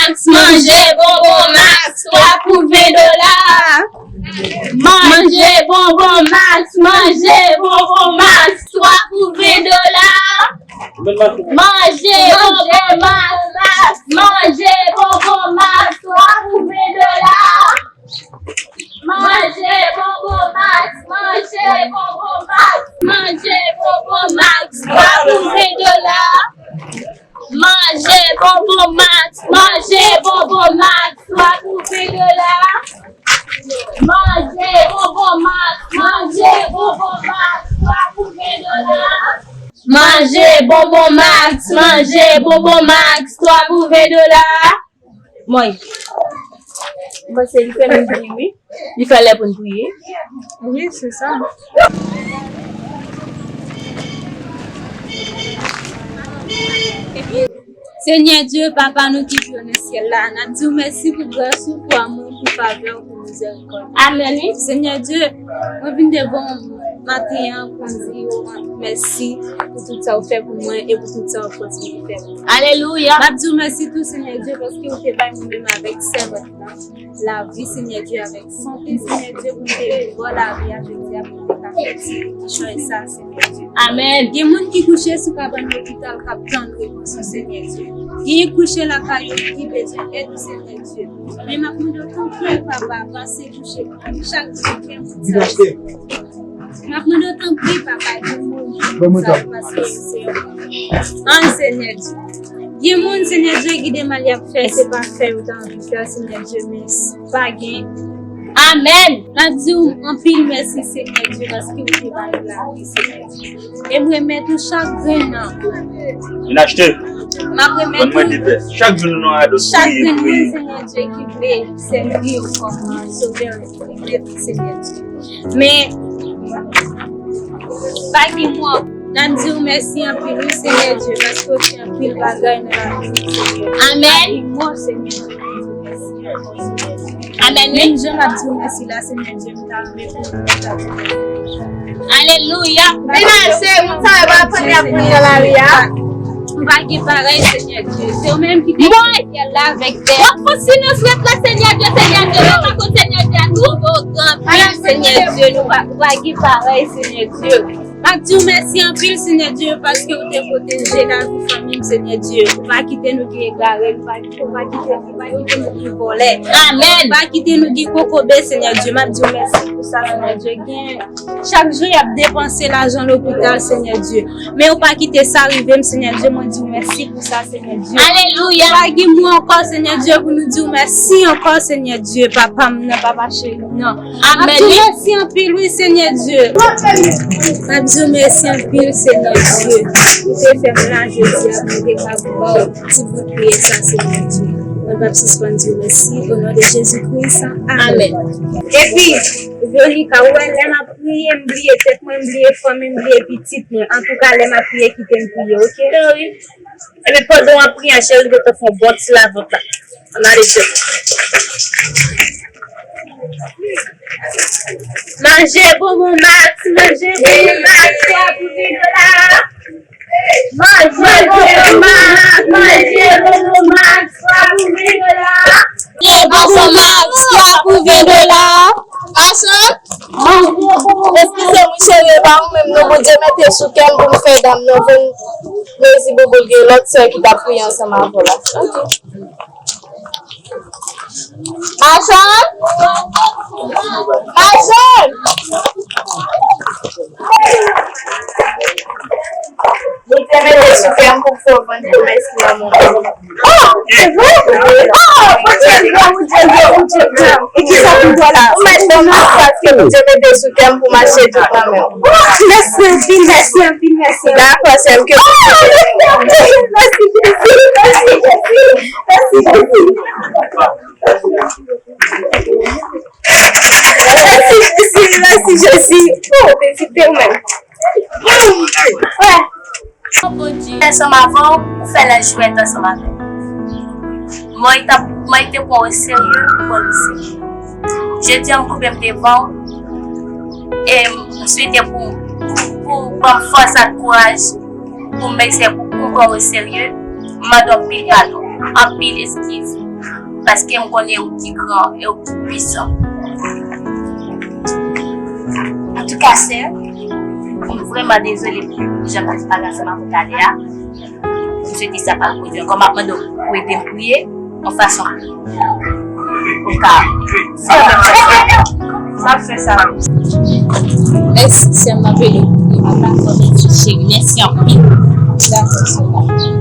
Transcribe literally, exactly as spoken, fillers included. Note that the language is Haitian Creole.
Max, manje bonbon Max, twa pou ven dola. Manje bonbon Max, manje bonbon Max, twa pou ven dola. Manje bonbon Max, Max, manje bonbon Max, twa pou ven dola. Manje bonbon Max, manje bonbon Max, manje bonbon Max, twa pou ven dola. Manje bonbon Max, manje bonbon Max, twa pou ven dola. Manje bonbon Max, manje bonbon Max, twa pou ven dola. Manje bonbon Max, manje bonbon Max, twa pou ven dola. Mwen. Mwen se li fè nou di wi. Li fè lè pou n priye. Wi, se sa. Senyè Dye, Papa nou ki viv nan syèl la, n ap di w mèsi pou gras ou, pou amou w, pou favè w, pou mizèrikòd ou. Amèn, wi. Senyè Dye, mwen vin devan w maten an pou m di w mèsi pou tout sa w fè pou mwen e pou tout sa w ap kontinye fè pou mwen. Alelouya. M ap di w mèsi tou, Senyè Dye, paske w te bay mwen menm avèk sèvant lavi, Senyè Dye, avèk sante, Senyè Dye, pou m te bò lavi a jodi a, pou m te ka fè ti kichòy sa, Senyè Dye. Amèn. Gen moun ki kouche sou kabann lopital k ap tann repons ou, Senyè Dye. Gen kouche lakay yo ki bezwen èd ou, Senyè Dye. Men m ap mande w tanpri, papa, pase kouche chak jou kè moun sa yo. M ap mande w tanpri, papa, di moun sa yo paske se yon an, Senyè Dye. Gen moun, Senyè Dye, ki de mal y ap fè, se pa fè yo ta anvi fè, Senyè Dye, men pa gen. Amèn. N ap di w anpil mèsi, Senyè Dye, paske w te ba nou lavi, Senyè Dye. E m remèt ou chak grenn nan. Vin achte. M ap remèt ou chak grenn nan, Senyè Dye, ki vle sèvi w kòm sovè, Senyè Dye. Men, pa gen mo, n ap di w mèsi anpil, wi, Senyè Dye, paske w fè anpil bagay nan lavi nou, Senyè. Amèn. Pa gen mo, Senyè, n ap di w mèsi ankò, Senyè. Amèn, wi. Menm jan m ap di w mèsi la, Senyè Dye, m ta renmen pou nou ta di w mèsi. Alelouya. Vin achte, moun sa yo pa konn y ap vin nan lari a. M pa gen parèy, Senyè Dye. Se ou menm ki te kreye syèl la avèk tè a. W ap fè silans rèt la, Senyè Dye, Senyè Dye. Lè w pa konn Senyè Dye a, nou ba w gran pri, Senyè Dye. Nou pa, ou pa gen parèy, Senyè Dye. M ap di w mèsi anpil, Senyè Dye, paske ou te pwoteje lavi fanmi m, Senyè Dye. Ou pa kite nou gen egare, ou pa, ou pa kite, ou pa kite nou gen vòlè. Amèn. Ou pa kite nou gen kokobe, Senyè Dye. M ap di w mèsi pou sa, Senyè Dye. Gen Chak jou, y ap depanse lajan lopital, Senyè Dye. Men ou pa kite sa rive m, Senyè Dye. Mwen di w mèsi pou sa, Senyè Dye. Alelouya. Ou pa gen mo ankò, Senyè Dye, pou nou di w mèsi ankò, Senyè Dye. Papa m nan, papa cheri m nan. Amèn. M ap di w mèsi anpil, wi, Senyè Dye. M ap di w mèsi anpil, Senyè Dye. Ou te fè m la jodi a pou m te ka ba w ti bout priyè sa, Senyè Dye. Mwen p ap sispann di w mèsi, o non de Jezi Kris. Amèn. Amèn. Epi, Veronica, ou wè, lè m ap priye, m bliye tèt mwen, m bliye fanmi m, m bliye pitit mwen. Antouka, lè m ap priye, kite m priye, oke? Cheri. Ebyen, pandan w ap priye a, cheri, gentan fè yon bon ti lavant la. Ann ale, cheri. Manje bonbon Max, manje bonbon Max, twa pou ven dola. Manje bonbon Max, manje bonbon Max, twa pou ven dola. Manje bonbon Max, twa pou ven dola. Asan? Eskize m, cheri, e pa ou menm non, Bondye mete sou kè m pou m fè dam nan jwenn plezi bobo l gen lòt sè ki t ap priye ansanm avè w la. Ok. Machann! Machann! Bondye mete sou kè m pou m fè w vann komès ki nan men w. Oh! Se vre? Oh! Bondye gran, Bondye gran, Bondye gran. E kisa pou m fè la? Ou mèt ban m paske Bondye mete sou kè m pou m achte tout nan men w. Oh! Mèsi anpil, mèsi anpil, mèsi anpil. Dakò, sè m, ke Bondye beni w. Mèsi, mèsi, mèsi, mèsi, mèsi, mèsi. Mèsi, mèsi, mèsi, Jezi. Oh, vizite w menm. Frè. Ansanm avè w, ou fè lè jwèt ansanm avè m. Mwen t ap, mwen te pran w serye, ou pran m serye. Jodi a, m koube m devan w, e m swete pou, pou, pou w ban m fòs ak kouraj, pou m eseye pou, pou m pran w serye. M mande w anpil padon, anpil eskiz. Paske m konnen ou ki gran e ou ki pwisan. Antouka, sè, m vrèman dezole pou jan m te pale ansanm avè w talè a. M swete sa pa pwodui ankò. M ap mande w pou ede m priye yon fason pou m ka. M ap fè sa. Mèsi, sè m, m ap ede w priye. M ap dakò, mèsi, cheri. Mèsi anpil. Dakò, sè.